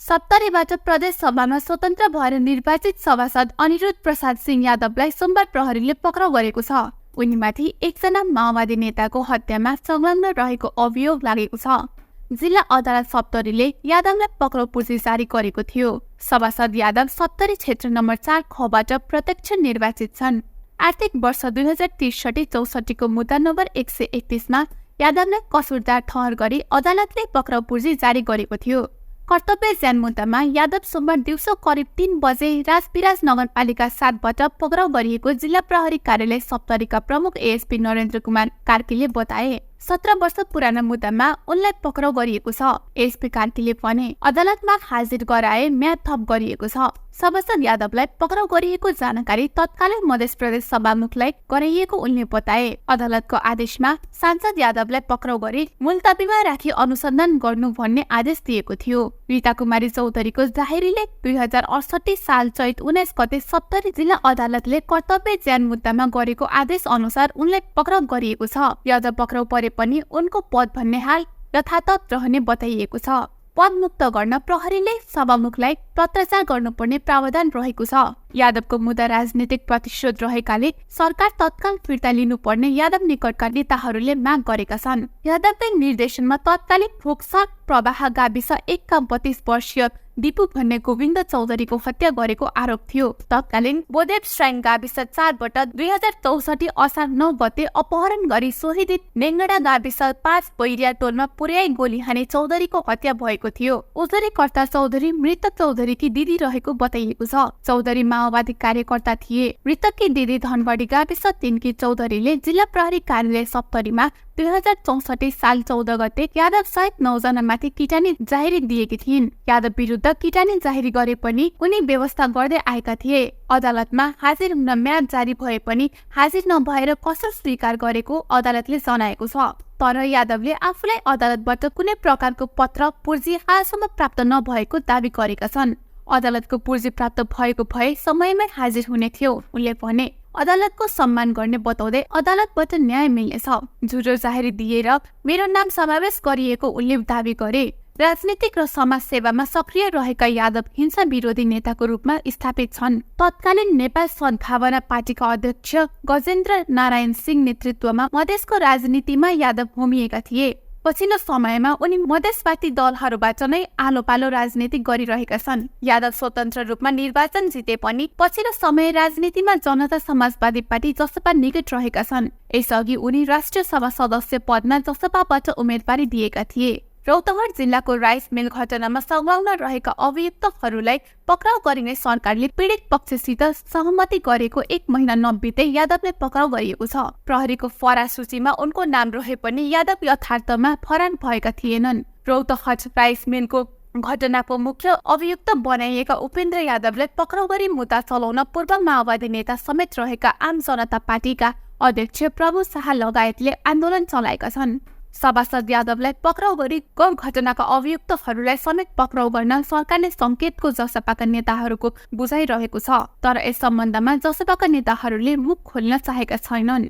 सप्तरीबाट प्रदेश सभामा स्वतन्त्र भएर निर्वाचित सभासद अनिरुद्ध प्रसाद सिंह यादवलाई सोमबार प्रहरीले पक्राउ गरेको छ। उनीमाथि एकजना माओवादी नेताको हत्यामा संलग्न रहेको अभियोग लागेको छ। जिल्ला अदालत सप्तरीले यादवलाई पक्राउ पूर्जी जारी गरेको थियो। सभासद यादव सप्तरी क्षेत्र नम्बर 4 खबाट प्रत्यक्ष निर्वाचित छन्। आर्थिक वर्ष 2063-64 को मुद्दा नम्बर 131 मा यादवलाई कसुरदार ठहर गरी अदालतले पक्राउ पूर्जी जारी गरेको थियो। कर्तव्य ज्यान मुद्दामा यादव सोमबार दिउँसो करिब 3 बजे राजविराज नगरपालिका 7 बाट पक्राउ गरिएको जिल्ला प्रहरी कार्यालय सप्तरीका प्रमुख एएसपी नरेन्द्र कुमार कार्कीले बताए। 17 वर्ष पुरानो मुद्दामा उनलाई पक्राउ गरिएको छ। एसपी कार्कीले भने अदालतमा हाजिर गराए म्याद थप गरिएको छ। सभासद यादवलाई पक्राउ गरिएको जानकारी तत्कालीन मध्य प्रदेश सभामुखलाई गराइएको उनले बताए। अदालतको आदेशमा सांसद यादवलाई पक्राउ गरी मुलतबीमा राखी अनुसन्धान गर्नु भन्ने आदेश दिएको थियो। रीता कुमारी चौधरीको जाहेरीले 2068 साल चैत 19 गते सप्तरी जिल्ला अदालतले कर्तव्य ज्यान मुद्दामा गरेको आदेश अनुसार उनलाई पक्राउ गरिएको छ। यादव पक्राउ परे पनि उनको पद भन्ने हाल यथातथ रहने बताइएको छ। पद मुक्त गर्न प्रहरीले सभामुखलाई पत्राचार गर्नुपर्ने प्रावधान रहेको छ। यादवको मुद्दा राजनीतिक प्रतिशोध रहेकाले सरकार तत्काल फिर्ता लिनुपर्ने यादव निकटका नेताहरूले माग गरेका छन्। यादवकै निर्देशनमा तत्कालीन फोक्सर प्रवाह गाविस 1 का 32 वर्षीय दीपू भन्ने गोविन्द चौधरीको हत्या गरेको आरोप थियो। तत्कालीन बोदेव श्राइन गाविस 4 बाट 2064 असार 9 गते अपहरण गरी सोहिदित नेङ्गडा गाविस 5 बैरिया टोलमा पुर्याई गोली हाने चौधरीको हत्या भएको थियो। उजुरीकर्ता चौधरी मृतक चौधरीकी दिदी रहेको बताइएको छ। चौधरी माओवादी कार्यकर्ता थिए। मृतककी दिदी धनबढी गाविस 3 की चौधरीले जिल्ला प्रहरी कार्यालय सप्तरीमा 2064 साल 14 गते यादव सहित 9 जना माथि किटानी जाहेरी दिएकी थिइन्। यादव विरुद्ध किटानी जाहेरी गरे पनि उनी व्यवस्था गर्दै आएका थिए। अदालतमा हाजिर हुन म्याद जारी भए पनि हाजिर नभएर कसर स्वीकार गरेको अदालतले जनाएको छ। तर यादवले आफूलाई अदालतबाट कुनै प्रकारको पत्र पूर्जी हालसम्म प्राप्त नभएको दावी गरेका छन्। अदालतको पूर्जी प्राप्त भएको भए समयमै हाजिर हुने थियो। उनले भने अदालतको सम्मान गर्ने बताउँदै अदालतबाट न्याय मिल्नेछ। झुटो जाहेरी दिएर मेरो नाम समावेश गरिएको उनले दावी गरे। राजनीतिक र समाज सेवामा सक्रिय रहेका यादव हिंसा विरोधी नेताको रूपमा स्थापित छन्। तत्कालीन नेपाल सद्भावना पार्टीका अध्यक्ष गजेन्द्र नारायण सिंह नेतृत्वमा मधेसको राजनीतिमा यादव होमिएका थिए। पछिल्लो समयमा उनी मधेसवादी दलहरूबाट नै आलो पालो राजनीति गरिरहेका छन्। यादव स्वतन्त्र रूपमा निर्वाचन जिते पनि पछिल्लो समय राजनीतिमा जनता समाजवादी पार्टी जसपा निकट रहेका छन्। यसअघि उनी राष्ट्रिय सभा सदस्य पदमा जसपाबाट उम्मेदवारी दिएका थिए। रौतहट जिल्लाको राइस मिल घटनामा संलग्न रहेका अभियुक्तहरूलाई पक्राउ गरिने सरकारले पीडित पक्षसित सहमति गरेको 1 महिना नबित्दै यादवले पक्राउ गरिएको छ। प्रहरीको फरार सूचीमा उनको नाम रहे पनि यादव यथार्थमा फरार भएका थिएनन्। रौतहट राइस मिलको घटनाको मुख्य अभियुक्त बनाइएका उपेन्द्र यादवलाई पक्राउ गरी मुद्दा चलाउन पूर्व माओवादी नेता समेत रहेका आम जनता पार्टीका अध्यक्ष प्रभु शाह लगायतले आन्दोलन चलाएका छन्। सभासद यादवलाई पक्राउ गरी गौ घटनाका अभियुक्तहरूलाई समेत पक्राउ गर्न सरकारले संकेतको जसपाका नेताहरूको बुझाइरहेको छ। तर यस सम्बन्धमा जसपाका नेताहरूले मुख खोल्न चाहेका छैनन्।